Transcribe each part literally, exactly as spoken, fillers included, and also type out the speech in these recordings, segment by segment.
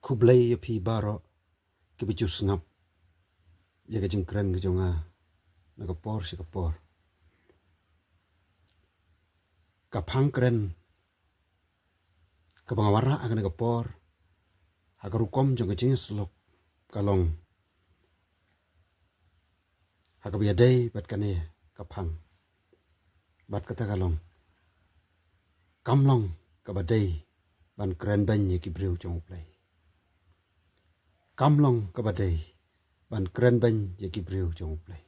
Khublei ïa phi baroh kiba ju sngap ïa ka jingkren ka jong nga na ka por sha ka por. Ka phang kren kaba nga wanrah ha kane ka por ha ka rukom jong ka jingïasyllok ka long ha kaba ïadei bad kane ka phang. Bad kata ka long, kam long kaba dei ban kren beiñ ïa ki briew jong U Blei. Kam long kaba dei ban kren beiñ ïa ki briew jong U Blei.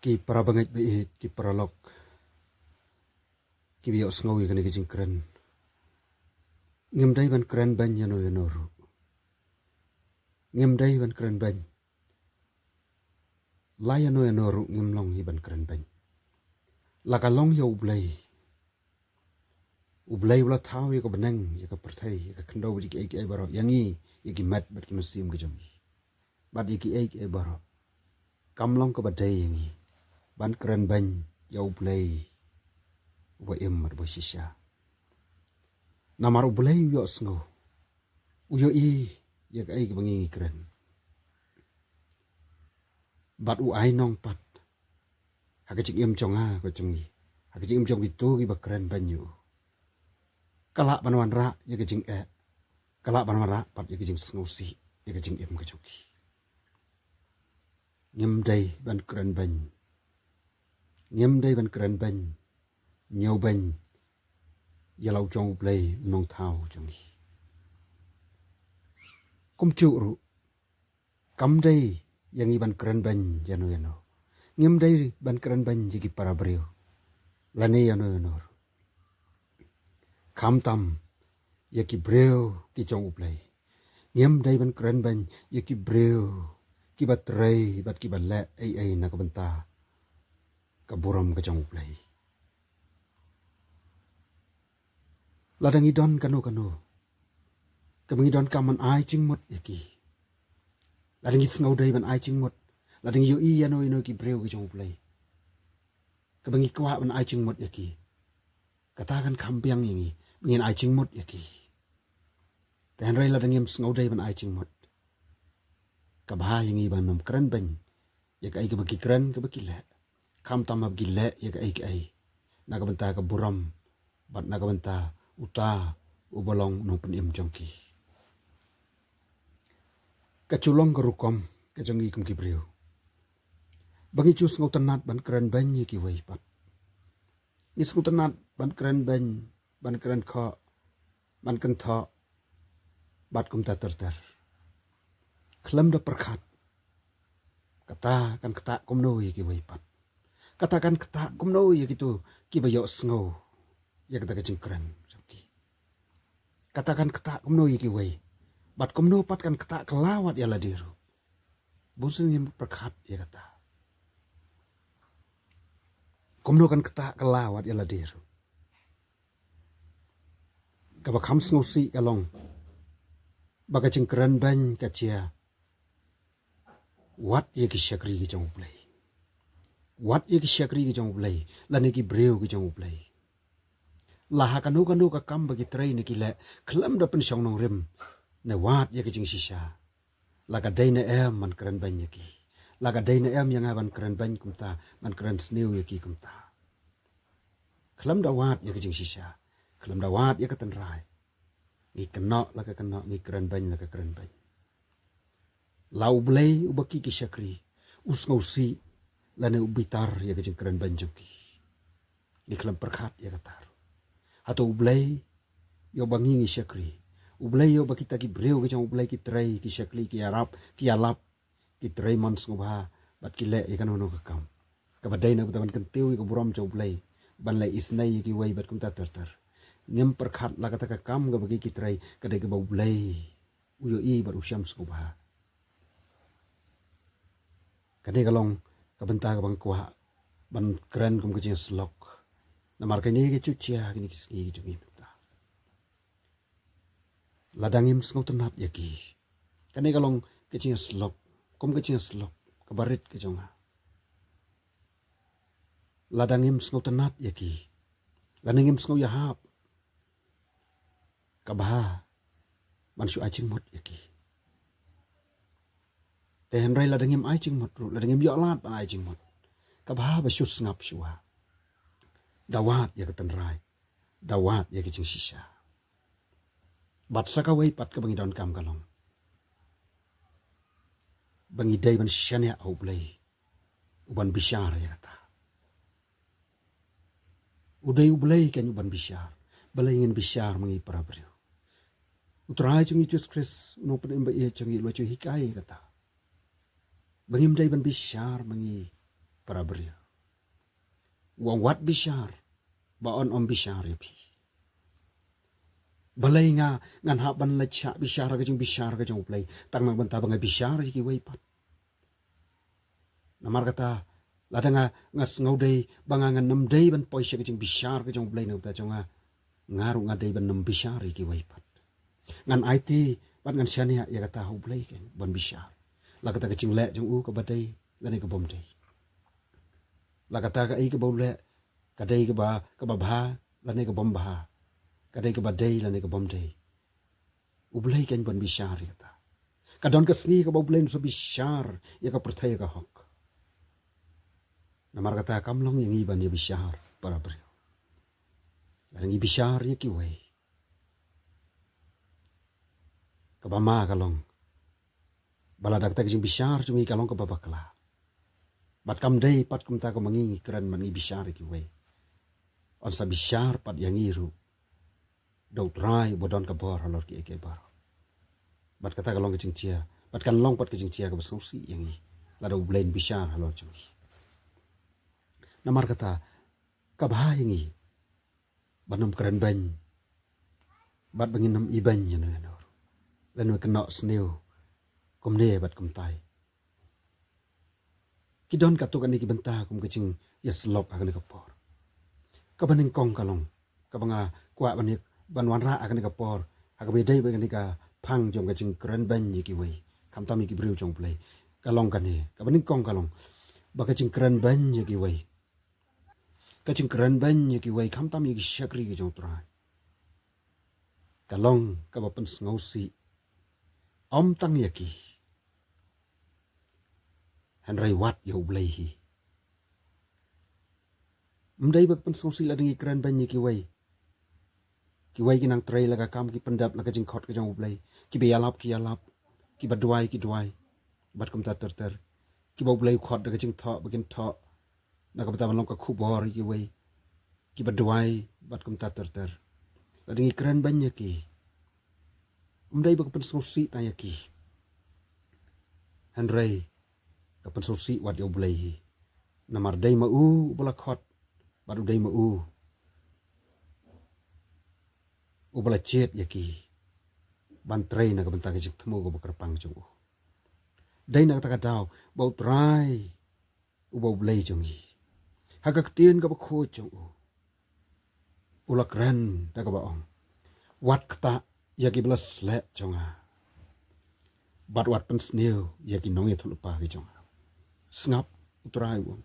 Ki para bangeit ba ïeit, ki paralok kiba ïohsngew ïa kane ka jingkren, ngim dei ban kren beiñ ïano ïano ruh. Ngim dei ban kren beiñ. La ïano ïano ruh ngim long hi ban kren beiñ. La ka long ïa U Blei, U Blei u la thaw ïa ka bneng, ïa ka pyrthei, ïa ka khyndew bad ïa kiei kiei baroh, ïa ngi, ïa ki met bad ki mynsiem ki jong ngi, bad ïa kiei kiei baroh, kam long kaba dei ïa ngi ban kren beiñ ïa U Blei uba im bad uba shisha. Namar U Blei u ïohsngew, u ïohi ïa kaei kaba ngi ngi kren. Bad u ai nong pat ha ka jingim jong nga, ka jong ngi, ha ka jingim jong kito kiba kren beiñ ïa u. Ka lah ban wanrah ïa ka jingeh, ka lah ban wanrah pat ïa ka jingsngewsih ïa ka jingim ka jong ki. Ngim dei ban kren beiñ. Ngim dei ban kren beiñ, ñiew beiñ ïa la u jong U Blei, u nongthaw jong ngi. Kumjuh ruh, kam dei ïa ngi ban kren beiñ ïano ïano. Ngim dei ban kren beiñ ïa ki para briew lane ïano ïano ruh. Khamtam ïa ki briew ki jong U Blei. Ngim dei ban kren beiñ ïa ki briew kiba trei bad kiba leh ei ei na ka bynta ka burom ka jong U Blei. Lada ngi don kano kano kaba ngi donkam ban ai jingmut ïa ki, lada ngi sngewdei ban ai jingmut, lada ngi ïohi ïano ïano ki briew ki jong U Blei kaba ngi kwah ban ai jingmut ïa ki, kata kan kham biang ïa ngi ba ngin ai jingmut ïa ki. Te hynrei lada ngim sngewdei ban ai jingmut, ka bha ïa ngi ban ym kren beiñ ïa kaei kaba ki kren, kaba ki leh, khamtam haba ki leh ïa kaei kaei na ka bynta ka burom bad na ka bynta uta uba long u nongpynim jong ki. Ka ju long ka rukom ka jong ngi kum ki briew ba ngi ju sngewtynnat ban kren beiñ ïa kiwei pat. Ngi sngewtynnat ban kren beiñ, ban kren khoh, ban kynthoh bad kumta ter ter. Khlem da pyrkhat, kata kan ktah kumno ïa kiwei pat? Kata kan ktah kumno ïa kito kiba ïohsngew ïa kata ka jingkren jong ki? Kata kan ktah kumno ïa kiwei? Bad kumno pat kan ktah kylla wat ïa lade ruh? Bun sien ngim pyrkhat ïa kata. Kumno kan ktah kylla wat ïa lade ruh? Kaba kham sngewsih ka long ba ka jingkren beiñ ka jia wat ïa ki shakri ki jong U Blei. Wat ïa ki shakri ki jong U Blei lane ki briew ki jong U Blei. La ha kano kano ka kam ba ki trei ne ki leh, khlem da pynshong nongrim ne wat ïa ka jingshisha, la ka dei ne em ban kren beiñ ïa ki? La ka dei ne em ïa nga ban kren beiñ kumta, ban kren sniew ïa ki kumta? Khlem da wad ïa ka jingshisha, khlem da wad ïa ka tynrai, ngi kynnoh la ka kynnoh, ngi kren beiñ la ka kren beiñ. La U Blei uba ki ki shakri u sngewsih lane u bitar ïa ka jingkren beiñ jong ki. Ngi khlem pyrkhat ïa kata ruh. Hato U Blei ïoh ba ngi ngi shakri? U Blei ïoh ba kita ki briew ki jong U Blei ki trei, ki shakri, ki ïarap, ki ïalap, ki trei mon sngewbha bad ki leh ïa kano kano ka kam kaba dei na ka bynta ban kyntiew ïa ka burom jong U Blei, ban leh isynei ïa kiwei bad kumta ter ter? Ngim pyrkhat la kata ka kam kaba ki ki trei ka dei kaba U Blei u ïohi bad u shem sngewbha? Kane ka long ka bynta kaba nga kwah ban kren kum ka jingïasyllok. Namar kane ka ju jia kine ki sngi ki jong ngi mynta. Lada ngim sngewtynnat ïa ki, kane ka long ka jingïasyllok kum ka jingïasyllok kaba rit ka jong nga. Lada ngim sngewtynnat ïa ki, lada ngim sngew ïahap, Ka bha ban shu ai jingmut ïa ki. Te hynrei lada ngim ai jingmut ruh, lada ngim ïoh lad ban ai jingmut, ka bha ba shu sngap shuwa. Da wad ïa ka tynrai, da wad ïa ka jingshisha. Bad sa kawei pat kaba ngi donkam ka long ba ngi dei ban shaniah ha U Blei uban bishar ïa kata. U dei U Blei kein uban bishar. Balei ngin bishar ma ngi para briew? U Trai jong ngi Jisu Khrist, u nongpynim ba ïeit jong ngi, u la ju hikai ïa kata, ba ngim dei ban bishar ma ngi para briew. U ong wat bishar, ba un ym bishar ïa phi. Balei nga ngan hap ban leit shah bishar ha ka jingbishar ka jong U Blei, tang na ka bynta ba nga bishar ïa kiwei pat? Namar kata, lada nga, nga sngew dei ba nga, ngan nym dei ban poi sha ka jingbishar ka jong U Blei na ka bynta jong nga, nga ruh nga dei ban nym bishar ïa kiwei pat. Ngan aiti bad ngan shaniah ïa kata ha U Blei kein uban bishar, la kata ka jingleh jong u kaba dei lane ka bym dei, la kata kaei kaba u leh ka dei kaba, kaba bha lane ka bym bha, ka dei kaba dei lane ka bym dei. U Blei kein uban bishar ïa kata. Ka don ka sngi kaba U Blei un sa bishar ïa ka pyrthei ka hok. Namar kata kam long ïa ngi ban ïa bishar para briew. Lada ngi bishar ïa kiwei, kaba ma ka long ba lada kata ka jingbishar jong ngi ka long kaba bakla, bad kam dei pat kumta kum ma ngi ngi kren ban ngi bishar ïa kiwei, un sa bishar pat ïa ngi ruh da U Trai uba don ka bor halor kiei kiei baroh. Bad kata ka long ka jingjia, bad kan long pat ka jingjia kaba sngewsih ïa ngi lada U Blei un bishar halor jong ngi. Namar kata, ka bha ïa ngi ban nym kren beiñ bad ba ngin nym ibeiñ ïano ïano, lane kynnoh sniew kumne bad kumtai. Ki don katto katne ki bynta kum ka jingïasyllok ha kane ka por. Kaba nyngkong ka long, kaba nga kwah ban ïa, ban wanrah ha kane ka por, ha kaba ïadei bad kane ka phang jong ka jingkren beiñ ïa kiwei, khamtam ïa ki briew jong U Blei, ka long kane. Kaba nyngkong ka long ba ka jingkren beiñ ïa kiwei, ka jingkren beiñ ïa kiwei, khamtam ïa ki shakri ki jong U Trai, ka long kaba pynsngewsih ym tang ïa ki, hynrei wat ïa U Blei hi. Ym dei ba ka pynsngewsih lada ngi kren beiñ ïa kiwei. Kiwei ki nang trei la ka kam, ki pyndep la ka jingkhot ka jong U Blei, kiba ïalap ki ïalap, kiba duwai ki duwai, bad kumta ter ter. Kiba U Blei u khot da ka jingthoh ba kin thoh na ka bynta ban long ka khubor ïa kiwei, kiba duwai, bad kumta ter ter. Lada ngi kren beiñ ïa ki, ym dei ba ka pynsngewsih tang ïa ki, hynrei ka pynsngewsih wat ïa U Blei hi. Namar dei ma u uba la khot, bad u dei ma u uba la jied ïa ki ban trei na ka bynta ka jingthmu kaba kyrpang jong u. Dei na kata ka daw ba U Trai uba U Blei jong ngi, ha ka ktien kaba khuid jong u, u la kren da kaba ong, wat ktah ïa kiba la sleh jong nga, bad wat pynsniew ïa ki nongïathuhlypa ki jong nga. Sngap, U Trai u ong,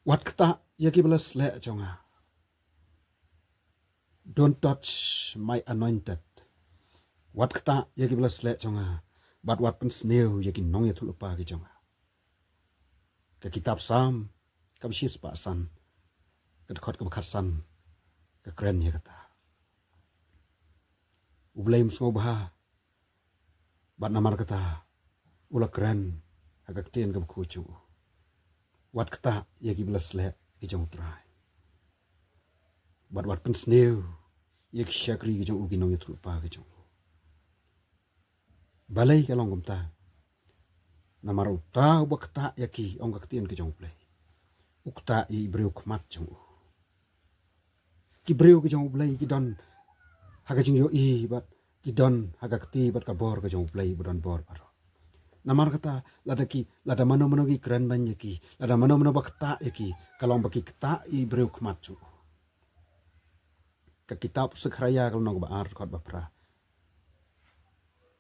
wat ktah ïa kiba la sleh jong nga. Don't touch my anointed. Wat ktah ïa kiba la sleh jong nga, bad wat pynsniew ïa ki nongïathuhlypa ki jong nga. Ka kitab Salm kaba shispah san, ka dkhot kaba khatsan, ka kren ïa kata. U Blei um sngewbha, bad namar kata u la kren ha ka ktien kaba khuid jong u, wat ktah ïa kiba la sleh ki jong U Trai, bad wat pynsniew ïa ki shakri ki jong u, ki nongïathuhlypa ki jong u. Balei ka long kumta? Namar uta uba ktah ïa ki, ong ka ktien ka jong U Blei, u ktah ïa i briew khmat jong u. Ki briew ki jong U Blei ki don ha ka jingïohi bad ki don ha ka kti bad ka bor ka jong U Blei ba don bor baroh. Namar kata, lada ki, lada mano mano ki kren beiñ ïa ki, lada mano mano ba ktah ïa ki, ka long ba ki ktah ïa i briew khmat jong u. Ka kitab Sekharïa ka lynnong kaba ar, dkhot ba phra,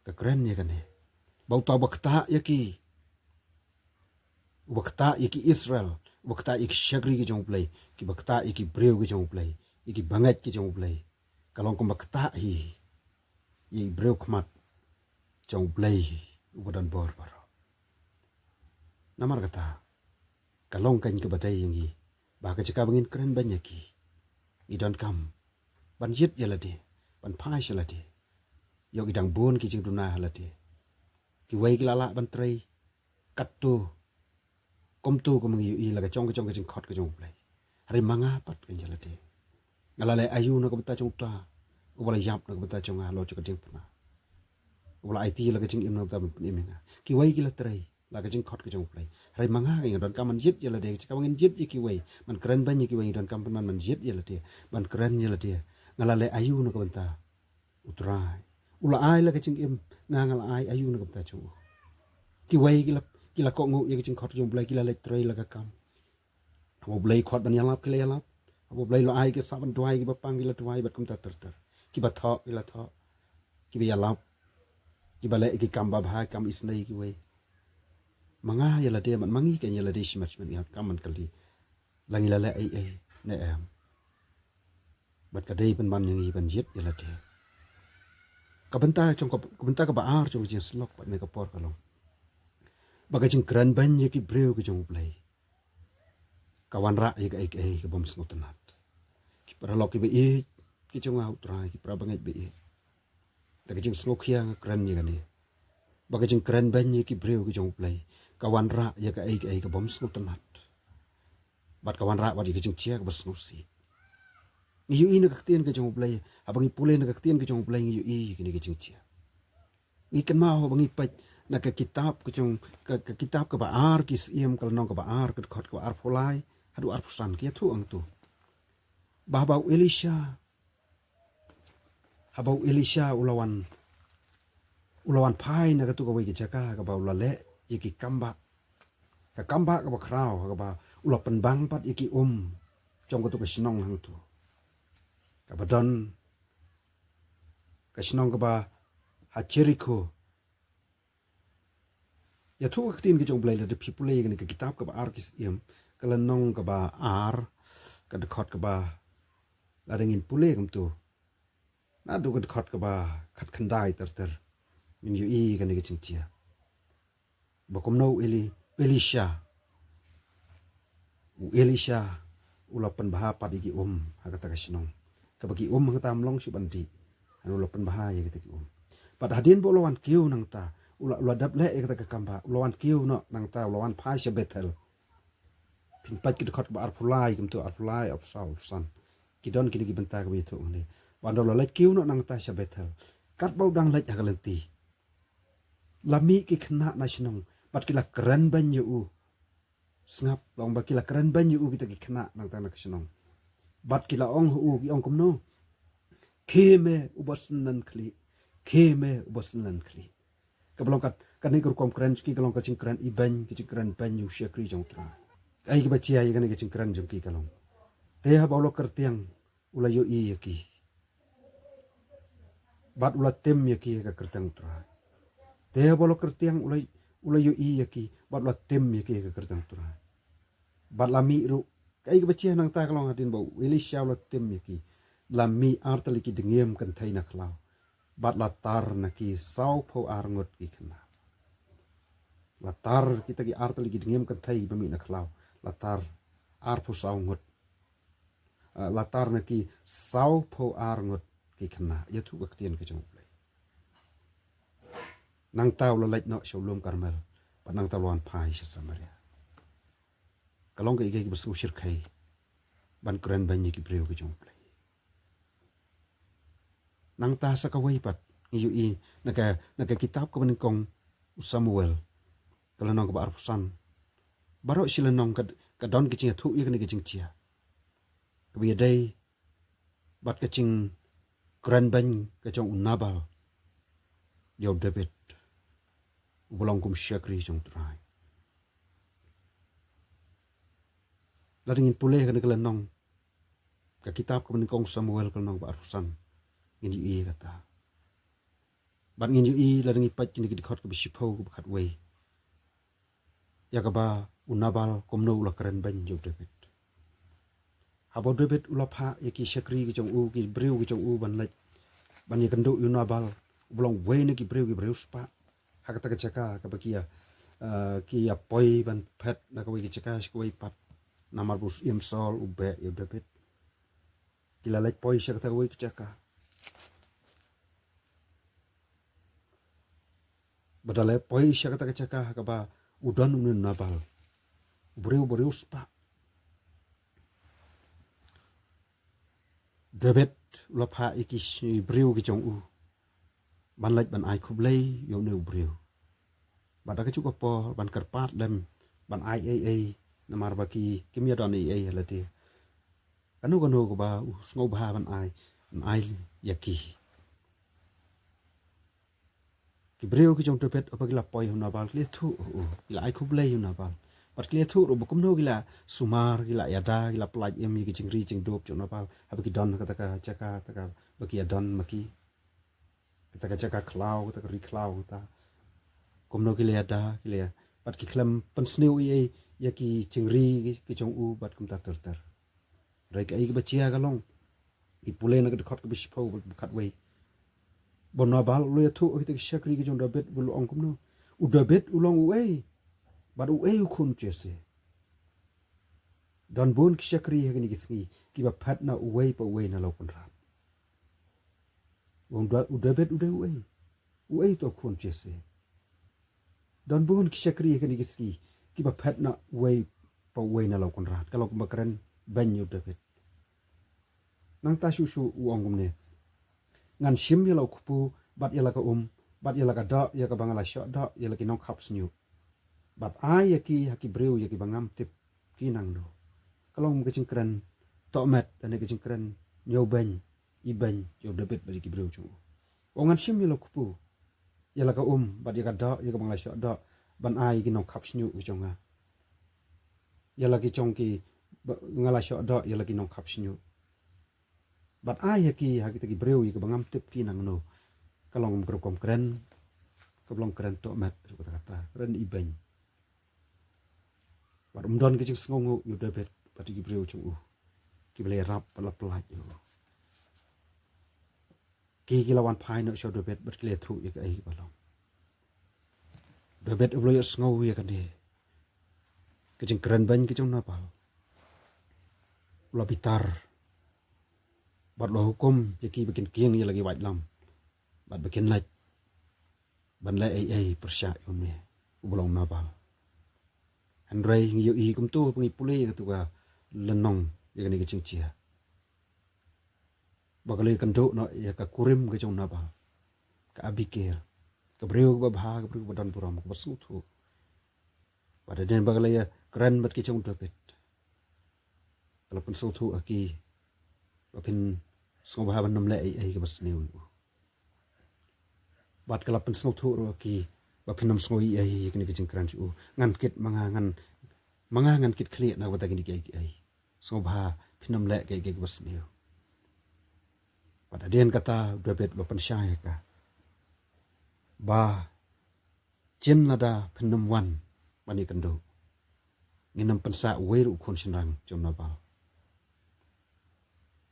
ka kren ïa kane, ba uta uba ktah ïa ki, uba ktah ïa ki Israel, uba ktah ïa ki shakri ki jong U Blei, kiba ktah ïa ki briew ki jong U Blei, ïa ki bangeit ki jong U Blei, ka long kumba ktah hi ïa i briew khmat jong U Blei uba don bor baroh. Namar kata, ka long ka kaba dei ïa ngi ba ka jaka ba ngin kren beiñ ïa ki, ngi donkam ban jied ïa lade, ban phai sha lade, ïoh ki dang bun ki jingduna ha lade. Kiwei ki la lah ban trei katto kumto kum ngi ïohi la ka jong ka jong ka jingkhot ka jong U Blei. Hynrei ma nga pat ka ïa lade, nga la leh aïu na ka bynta jong uta uba la ïap na ka bynta jong nga halor jong ka diengphna, uba la aiti la ka jingim na ka bynta ban pynim ïa nga. Kiwei ki la trei la ka jingkhot ka jong U Blei. Hynrei ma nga ka ïa nga donkam ban jied ïa lade, ka jaka ba ngin jied ïa kiwei, ban kren beiñ ïa kiwei, ngi donkam pynban ban jied ïa lade, ban kren ïa lade, nga la leh aïu na ka bynta U Trai. U la ai la ka jingim, nga nga la ai aïu na ka bynta jong u. Kiwei ki la, ki la kohnguh ïa ka jingkhot jong U Blei, ki la leit trei la ka kam. Haba U Blei khot ban ïalap ki la ïalap. Haba U Blei la ai ki sah ban duwai kiba pang ki la duwai bad kumta ter ter. Kiba thoh ki la thoh. Kiba ïalap, kiba leh ki kam babha, kam isynei kiwei. Ma nga ïa lade, ma ngi ka ïa lade shimet shimet ngi donkam ban kylli la ngi la leh ei ei ne em. Bad ka dei pynban ïa ngi ban jied ïa lade. Ka bynta jong ka, ka bynta kaba ar jong ka jingsyllok bad ne ka por ka long ba ka jingkren beiñ ïa ki briew ka jong U Blei ka wanrah ïa kaei kaei ka bym sngewtynnat. Ki paralok kiba ïeit ki jong nga U Trai, ki parabangeit ba ïeit, da ka jingsngewkhia nga kren ïa kane, ba ka jingkren beiñ ïa ki briew ki jong U Blei ka wanrah ïa kaei kaei ka bym sngewtynnat, bad ka wanrah bad ïa ka jingjia kaba sngewsih. Ngi ïohi na ka ktien ka jong U Blei, haba ngi pule na ka ktien ka jong U Blei ngi ïohi kane ka jingjia. Ngi kynmaw haba ngi peit na ka kitab ka jong ka, ka kitab kaba ar Ki Syiem ka lynnong kaba ar ka dkhot kaba arphew lai haduh arphew san, ki ïathuh hangto ba haba u Elisha, haba u Elisha u la wan, u la wan phai na katu kawei ka jaka kaba u la leh ïa ki kambah, ka kambah kaba khraw kaba u la pynbang pat ïa ki um jong katu ka shnong hangto, kaba don ka shnong kaba ha Jerikho. Ïathuh ka ktien ka jong U Blei lada phi pule ïa kane ka kitab kaba ar Ki Syiem ka lynnong kaba ar ka dkhot kaba, lada ngin pule kumto naduh ka dkhot kaba khatkhyndai ter ter, ngin ïohi kane ka jingjia ba kumno u Eli, Elisha, u Elisha u la pynbha pat ïa ki um ha kata ka shnong, kaba ki um hangta ym long shuh ban dih. Hynrei u la pynbha ïa kita ki um. Bad hadien ba u la wan kiew nangta, u la, u la dep leh ïa kata ka kambah, u la wan kiew noh nangta, u la wan phai sha Bethel. Phin peit ki dkhot kaba arphew lai kumto, arphew lai, arphew saw, arphew san. Ki don kine ki bynta kaba ïathuh hangne. Bad ynda u la leit kiew noh nangta sha Bethel, katba u dang leit ha ka lynti, la mih ki khynnah na shnong bad ki la kren beiñ ïa u. Sngap, long ba ki la kren beiñ ïa u kita ki khynnah nangta na ka shnong. Bad ki la ong ha u, ki ong kumno? Khie me uba synlen khlieh, khie me uba synlen khlieh. Kaba long kat, kane ka rukom kren jong ki ka long ka jingkren ibeiñ, ka jingkren beiñ ïa u shakri jong U Trai. Kaei kaba jia ïa kane ka jingkren jong ki ka long, te haba u la kyrtiang u la ïohi ïa ki. Bad u la tim ïa ki ha ka kyrteng U Trai. Te haba u la kyrtiang u la, u la ïohi ïa ki, bad u la tim ïa ki ha ka kyrteng U Trai. Bad la mih ruh, kaei kaba jia nangta ka long hadien ba u Elisha u la tim ïa ki, la mih artylli ki dngiem kynthei na khlaw, bad la tar na ki sawphew ar ngut ki khynnah. La tar kita ki artylli ki dngiem kynthei ba mih na khlaw, la tar arphew saw ngut. Ah, la tar na ki sawphew ar ngut ki khynnah. Ïathuh ka ktien ka jong U Blei. Nangta u la leit noh sha u lum Karmel, bad nangta u la wan phai sha Samaria. Ka long kaei kaei kaba sngewshyrkhei ban kren beiñ ïa ki briew ki jong U Blei. Nangta sa kawei pat ngi ïohi na ka, na ka kitab kaba nyngkong u Samuel ka lynnong kaba arphew san. Baroh shi lynnong ka, ka don ka jingïathuh ïa kane ka jingjia kaba ïadei bad ka jingkren beiñ ka jong u Nabal ïa u David uba long kum shakri jong U Trai. Lada ngin pule kane ka lynnong, ka kitab kaba nyngkong Samuel ka lynnong ba arphew san, ngin ïohi ïa kata. Bad ngin ïohi lada ngi peit kine ki dkhot kaba shiphew kaba khatwei, ïa kaba u Nabal kumno u la kren beiñ ïa u David. Haba u David u la phah ïa ki shakri ki jong u, ki briew ki jong u ban leit ban ïakynduh ïa u Nabal, uba long uwei na ki briew kiba riewspah, ha kata ka jaka kaba ki ïa, eh, ki ïa poi ban phet na kawei ka jaka sha kawei pat, namar ba u syiem Saul u beh ïa u David. Ki la leit poi sha kata kawei ka jaka. Bad la leit poi sha kata ka jaka ha kaba u don une u Nabal, u briew ba riewspah. David u la phah ïa ki sh-, briew ki jong u ban leit ban ai khublei ïa une u briew. Bad ha kajuh ka por ban kyrpad lem ban ai ei ei, namar ba ki kim ïa don ei ei ha lade. Kano kano kaba u sngewbha ban ai, ban ai ïa ki. Ki briew ki jong u David haba ki la poi ha u Nabal, ki la ïathuh, ki la ai khublei ïa u Nabal. Bad ki la ïathuh ruh ba kumno ki la sumar, ki la ïada, ki la pyllait im ïa ki jingri jingdup jong u Nabal haba ki don ha kata ka jaka, kata kaba ki ïa don ma ki, kata ka jaka khlaw, kata ka ri khlaw, kata. Kumno ki la ïada, ki la ïa-, bad ki khlem pynsniew ei ei ïa ki jingri ki jong u bad kumta ter ter. Hynrei kaei kaba jia ka long, ngi pule na ka dkhot kaba shiphew bad khatwei, ba u Nabal u la ïathuh ïa kita ki shakri ki jong u David, ba u la ong kumno: U David u long uei, bad uei u khun Jesse? Don bun ki shakri ha kine ki sngi kiba phet na uwei pa uwei na la u kynrad. U ong, Da-, u David u dei uei? Uei uta u khun Jesse? Don bun ki shakri ha kine ki sngi kiba phet na uwei pa uwei na la u kynrad. Ka long kumba kren beiñ ïa u David. Nangta shuh shuh u ong kumne: Ngan shim ïa la u kpu bad ïa la ka um bad ïa la ka doh ïa kaba nga la shoh doh ïa la ki nongkhap shñiuh, bad ai ïa ki ha ki briew ïa kiba ngam tip ki nangno. Ka long ka jingkren tohmet, lane ka jingkren ñiewbeiñ, ibeiñ ïa u David bad ïa ki briew jong u. U ong, ngan shim ïa la u kpu, ïa la ka um bad ïa ka doh ïa kaba nga la shoh doh ban ai ïa ki nongkhap shñiuh ki jong nga, ïa la ki jong ki ba nga la shoh doh ïa la ki nongkhap shñiuh, bad ai ïa ki ha kita ki briew ïa kiba ngam tip ki nangno. Ka long ka rukom kren kaba long kren tohmet, ruh kata kata kren ibeiñ. Bad um don ka jingsngewnguh ïa u David bad ïa ki briew jong u kiba la ïarap bad la pyllait ïa u. Ki, ki la wan phai noh sha u David bad ki la ïathuh ïa kaei kaba long. David u la ïohsngew ïa kane ka jingkren beiñ ka jong u Nabal. U la bitar bad u la hukum ïa ki ba kin kieng ïa la ki waitlam bad ba kin leit ban leh ei ei pyrshah ïa une uba long u Nabal. Hynrei ngi ïohi kumto ba ngi pule ïa kato ka lynnong, ïa kane ka jingjia, ba ka la ïakynduh noh ïa ka kurim ka jong u Nabal, ka Abigail, ka briew kaba bha, ka briew kaba don burom, kaba sngewthuh. Bad hadien ba ka la ïakren bad ki jong u David, ka la pynsngewthuh ha ki ba phin sngewbha ban ym leh ei ei kaba sniew ïa u. Bad ka la pynsngewthuh ruh ha ki ba phin ym sngew ei ei ïa kane ka jingkren jong u. Ngan kit ma nga, ngan, ma nga ngan kit khlieh na ka bynta kine kiei kiei. Sngewbha phin ym leh kiei kiei kaba sniew. Bad hadien kata u David u la pynshai ïa ka ba jin lada phin ym wan ban ïakynduh, ngin ym pynsah uwei ruh u khun shynrang jong u Nabal.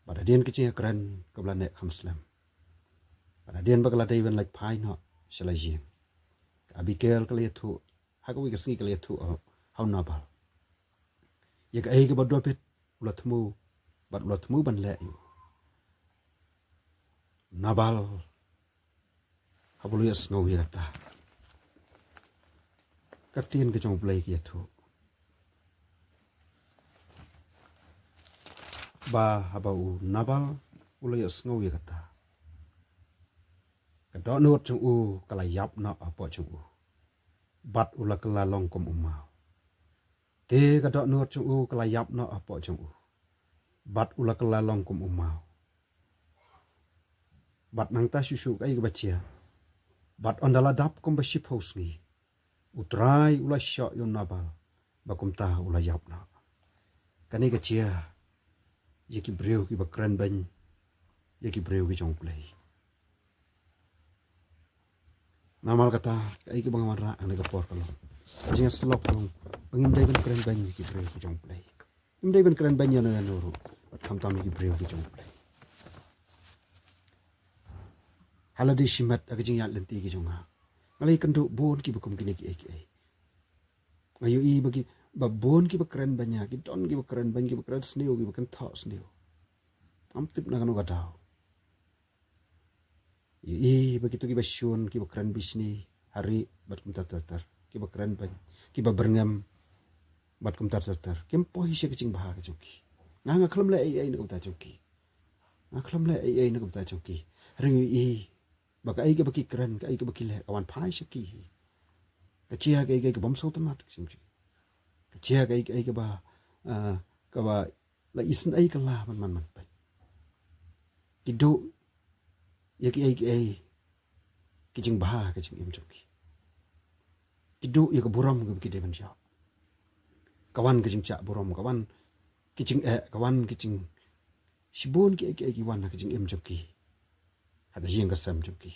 Bad hadien ka jingïakren kaba la neh kham slem, bad hadien ba ka la dei ban leit phai noh sha la ïing, ka Abigail ka la ïathuh, ha kawei ka sngi ka la ïathuh ha u Nabal ïa kaei kaba u David u la thmu bad u la thmu ban leh ïa u. Nabal haba u la ïohsngew ïa kata, ka ktien ka jong U Blei ka ïathuh ba haba u Nabal u la ïohsngew ïa kata, ka dohnud jong u ka la ïap noh hapoh jong u, bad u la kylla long kum u maw. Te ka dohnud jong u ka la ïap noh hapoh jong u, bad u la kylla long kum u maw. Bad nangta shuh shuh kaei kaba jia? Bad ynda la dap kumba shiphew sngi, U Trai u la shoh ïa u Nabal, ba kumta u la ïap noh. Kane ka jia ïa ki briew kiba kren beiñ ïa ki briew ki jong U Blei. Namar kata, kaei kaba nga wanrah ha kane ka por ka long, ka jingïasyllok ka long ba ngim dei ban kren beiñ ïa ki briew ki jong U Blei. Ngim dei ban kren beiñ ïano ïano ruh, bad khamtam ïa ki briew ki jong U Blei. Ha lade shimet ha ka jingïaid lynti ki jong nga, nga la ïakynduh bun kiba kum kine kiei kiei. Nga ïohi ba ki, ba bun kiba kren beiñ ïa, ki don kiba kren beiñ, kiba kren sniew, kiba kynthoh sniew. Ngam tip na kano ka daw. Ïohi ba kito kiba shun, kiba kren bishni ha rieh bad kumta ter ter, kiba kren beiñ, kiba byrngem bad kumta ter ter, kim poi sha ka jingbha ka jong ki. Nga, nga khlem leh ei ei na ka bynta jong ki. Nga khlem leh ei ei na ka bynta jong ki. Hynrei ïohi ba kaei kaba ki kren, kaei kaba ki leh, ka wan phai sha ki. Ka jia kaei kaei kaba ym sngewtynnat ka jong ki. Ka jia kaei kaei kaba, ah, kaba la isynei kylla ban man man peit. Ki duh ïa kiei kiei ki jingbha ka jingim jong ki. Ki duh ïa ka burom kaba ki dei ban ïoh. Ka wan ka jingjah burom, ka wan ki jingeh, ka wan ki jing, shibun kiei kiei ki wan ha ka jingim jong ki, ha ka ïing ka sem jong ki.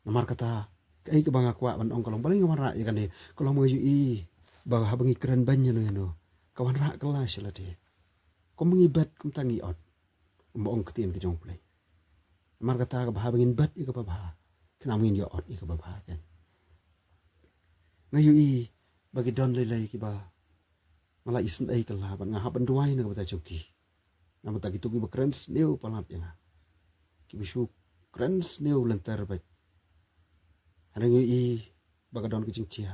Namar kata, kaei kaba nga kwah ban ong ka long, balei nga wanrah ïa kane, ka long ba nga ïohi ba haba ngi kren beiñ ïano ïano, ka wanrah kylla sha lade. Kum ngi bet kumta ngi ot, kumba ong ka ktien ka jong U Blei. Namar kata, kaba haba ngin bet ïa kaba bha, khnang ngin ïoh ot ïa kaba bha keiñ. Nga ïohi ba ki don lei lei kiba nga la isynei kylla bad nga hap ban duwai na ka bynta jong ki. Na ka bynta kito kiba kren sniew palat ïa nga, kiba shu kren sniew lynter bad, hynrei nga ïohi ba ka don ka jingjia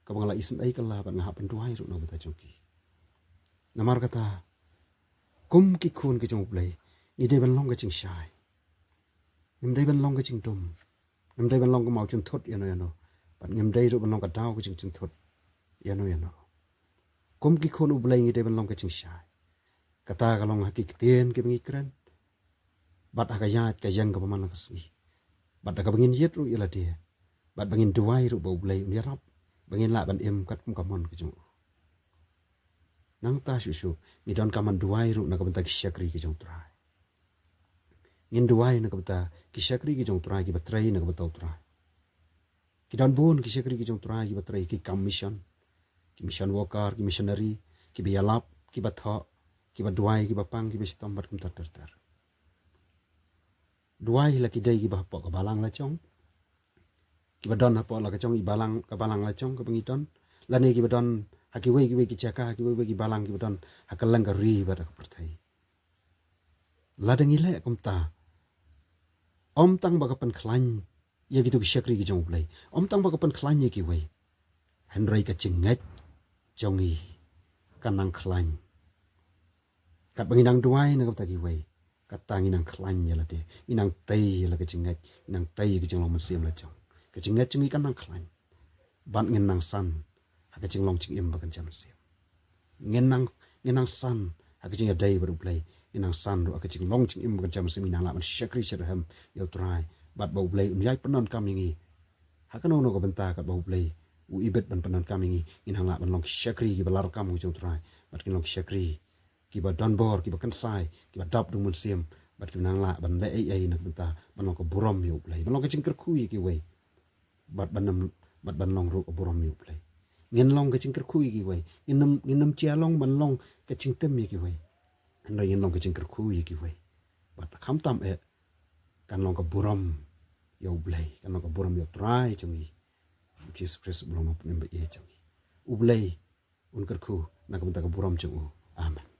kaba nga la isynei kylla bad nga hap ban duwai ruh na ka bynta jong ki. Namar kata, kum ki khun ki jong U Blei, ngi dei ban long ka jingshai. Ngim dei ban long ka jingdum. Ngim dei ban long ka maw jynthut ïano ïano, bad ngim dei ruh ban long ka daw ka jingchynthut ïano ïano. Kum ki khun U Blei ngi dei ban long ka jingshai. Kata ka long ha ki ktien kiba ngi kren, bad ha ka ïaid ka ïeng kaba man la ka sngi, bad da kaba ngin ïit ruh ïa lade, bad ba ngin duwai ruh ba U Blei un ïarap ba ngin lah ban im katkum ka mon ka jong u. Nangta shuh shuh ngi donkam ban duwai ruh na ka bynta ki shakri ki jong U Trai. Ngin duwai na ka bynta ki shakri ki jong U Trai kiba trei na ka bynta U Trai. Ki don bun ki shakri ki jong U Trai kiba trei ki kam mission, ki mission worker, ki missionary, kiba ïalap, kiba thoh, kiba duwai, kiba pang, kiba shitom bad kumta ter ter. Duwai la ki dei kiba hapoh ka balang la jong, kiba don hapoh la ka jong i balang, ka balang la jong kaba ngi don, lane kiba don ha kiwei kiwei ki jaka, ha kiwei kiwei ki balang kiba don ha kylleng ka ri bad ha ka pyrthei. Lada ngi leh kumta, ym tang ba ka pynkhlaiñ ïa kito ki shakri ki jong U Blei, ym tang ba ka pynkhlaiñ ïa kiwei, hynrei ka jingngeit jong ngi kan nang khlaiñ. Katba ngi nang duwai na ka bynta kiwei, kata ngi nang khlaiñ ïa lade, ngi nang tei ïa la ka jingngeit, ngi nang tei ïa ka jinglong mynsiem la jong. Ka jingngeit jong ngi kan nang khlaiñ, bad ngin nang san ha ka jinglong jingim ba kan jan mynsiem. Ngin nang, ngin nang san ha ka jingïadei bad U Blei, ngin nang san ruh ha ka jinglong jingim ba kan jan mynsiem, ngin nang lah ban shakri shatrhem ïa U Trai, bad ba U Blei un ïai pyndonkam ïa ngi ha kano kano ka bynta katba U Blei u ibit ban pyndonkam ïa ngi. Ngin nang lah ban long ki shakri kiba larkam ki jong U Trai, bad ngin long ki shakri kiba don bor, kiba kynsai, kiba dap dum mynsiem, bad kiba nang lah ban leh ei ei na ka bynta ban long ka burom ïa U Blei, ban long ka jingkyrkhu ïa kiwei, bad ban ym, bad ban long ruh ka burom ïa U Blei. Ngin long ka jingkyrkhu ïa kiwei, ngin ym, ngin ym jia long ban long ka jingtim ïa kiwei, hynrei ngin long ka jingkyrkhu ïa kiwei, bad khamtam eh kan long ka burom ïa U Blei, kan long ka burom ïa U Trai jong ngi, U Jisu Khrist uba long Nongpynim ba ïeit jong ngi. U Blei un kyrkhu na ka bynta ka burom jong u. Amen.